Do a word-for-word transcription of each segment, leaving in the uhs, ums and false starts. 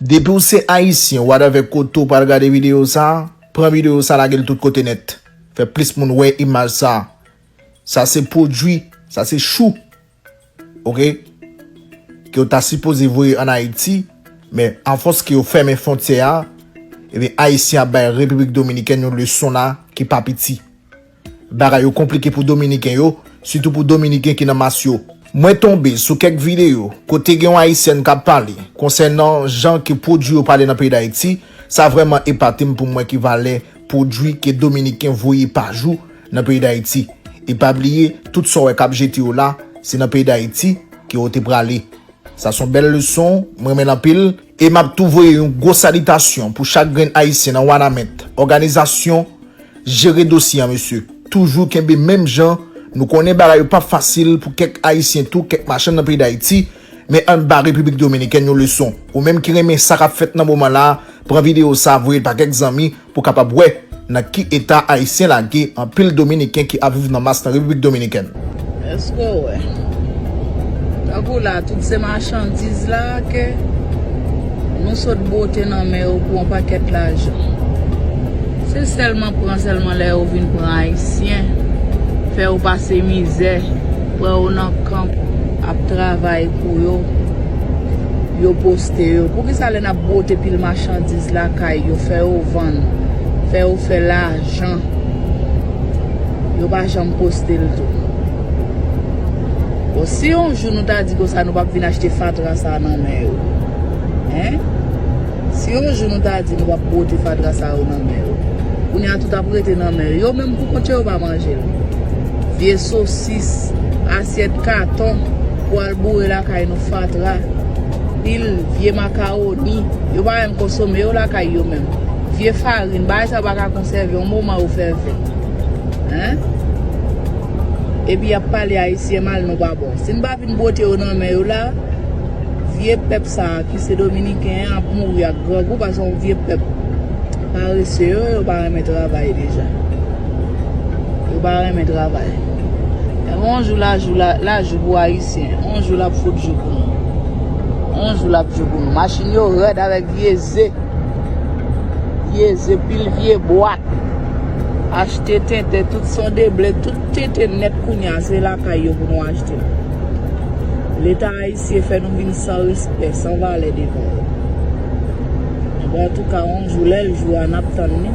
Depi w se Ayisyen, whatever kote w pral gade videyo sa, pran videyo sa lage l tout kote nèt. Fè plis moun wè imaj sa. Sa se pwodui, sa se chou. Oke? Ke yo ta sipoze voye ann Ayiti, men afòs ke yo fèmen fwontyè a, ebyen Ayisyen ap bay Repiblik Dominikèn yon leson la ki pa piti. Bagay yo konplike pou Dominiken yo, sitou pou Dominiken ki nan mas yo. Mwen tonbe sou kèk videyo kote gen yon Ayisyèn k ap pale konsènan jan ke pwodui yo pale nan peyi Dayiti, sa vrèman epate m pou m wè ki valè pwodui ke Dominiken voye pa jou nan peyi Dayiti. E pa bliye, tout sa w wè k ap jete yo la, se nan peyi Dayiti ke yo te prale. Sa se yon bèl leson, m renmen l anpil. E m ap tou voye yon gwo salitasyon pou chak grenn Ayisyen nan Wanament, òganizasyon, jere dosye an, mesye. Toujou kenbe menm jan. Nou konnen bagay yo p ap fasil pou kèk Ayisyen tou, kèk machann nan peyi Dayiti, men ann ba Repiblik Dominikèn yon leson. Ou menm ki renmen sa k ap fèt nan moman la, pran videyo sa, voye l pa kèk zanmi, pou w kapab wè nan ki eta Ayisyen lage anpil Dominiken ki ap viv nan mas nan Repiblik Dominikèn. Èske w wè? Tankou la, tout se machandiz la ke nou sot bwote nan men yo pou yon pakèt lajan. Se sèlman pran, sèlman lè yo vin pran Ayisyen, fè yo pase mizè, pran yo nan kan ap travay pou yo, yo poste yo. Poukisa lè n ap bwote pil machandiz lakay yo, fè yo vann, fè yo fè lajan, yo pa janm poste l tou? Bon, si yon jou nou ta di konsa nou p ap vin achte fatra sa nan men yo, en? Si yon jou nou ta di nou p ap bwote fatra sa yo nan men yo, kounye a tout ap rete nan men yo. Yo menm pou kont yo, yo pa manje l. Vye sosis, asyèt katon pou al boure lakay nou, fatra, pil vye makawoni, yo pa menm konsome yo lakay yo menm. Vye farin, bagay sa yo pa ka konsève, yon moman yo fè vin. En? Epi y ap pale Ayisyen mal, nou pa bon. Si n pa vin bwote yo nan men yo la, vye pèp sa a ki se Dominiken an ap mouri ak grangou, paske yon vye pèp parese yo, yo pa renmen travay deja. Yo pa renmen travay. Yon jou lajou, la, lajou pou Ayisyen, yon jou l ap fout jou pou nou. Yon jou l ap jou pou nou. Machin yo rèd avèk vye ze. Vye ze, pil vye bwat. Achte tenten, tout se yon deblè, tout tenten nèt kounye a, se lakay yo pou nou achte. Leta ayisyen fè nou vin san respè, san valè devan yo. Bon, antouka, yon jou, lè l jou a, n ap tann li.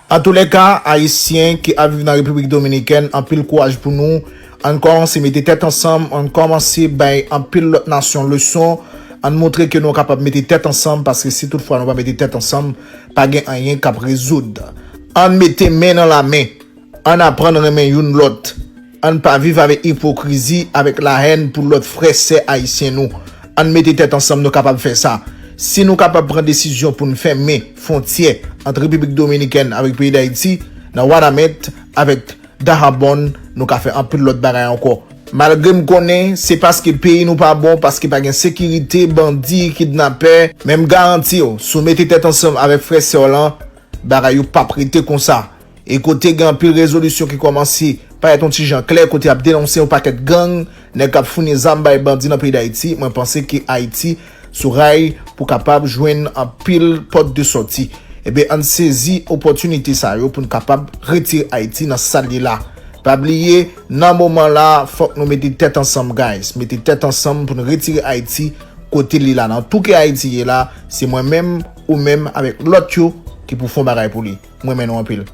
Antoulèka, Ayisyen ki ap viv nan Repiblik Dominikèn, anpil kouraj pou nou. Ann kòmanse mete tèt ansanm, ann kòmanse bay anpil lòt nasyon leson. Ann montre ke nou kapab mete tèt ansanm, paske si toutfwa nou pa mete tèt ansanm, pa gen anyen k ap rezoud. Ann mete men nan lamen. Ann aprann renmen youn lòt. Ann pa viv avèk ipokrizi, avèk lahèn pou lòt frè, sè ayisyen nou. Ann mete tèt ansanm, nou kapab fè sa. Si nou kapab pran desizyon pou n fèmen fwontyè ant Repiblik Dominikèn avèk peyi Dayiti, nan Wanament avèk Dajabón, nou ka fè anpil lòt bagay ankò. Malgre m konnen se paske peyi nou pa bon, paske pa gen sekirite, bandi, kidnapè, men m garanti w, si w mete tèt ansanm avèk frè sè w lan, bagay yo p ap rete konsa. E kote gen anpil rezolisyon ki kòmanse parèt yon ti jan klè, kote y ap denonse yon pakèt gang, nèg k ap founi zam bay bandi nan peyi Dayiti, mwen panse ke Ayiti sou ray pou kapab jwenn anpil pòt de sòti. Ebyen, ann sezi opòtinite sa yo pou n kapab retire Ayiti nan sa l ye la. Pa bliye, nan moman la, fòk nou mete tèt ansanm, guys. Mete tèt ansanm pou n retire Ayiti kote li la. Nan tou ke Ayiti ye la, se mwen menm, ou menm, avèk lòt yo ki pou fè yon bagay pou li. Mwen renmen nou anpil.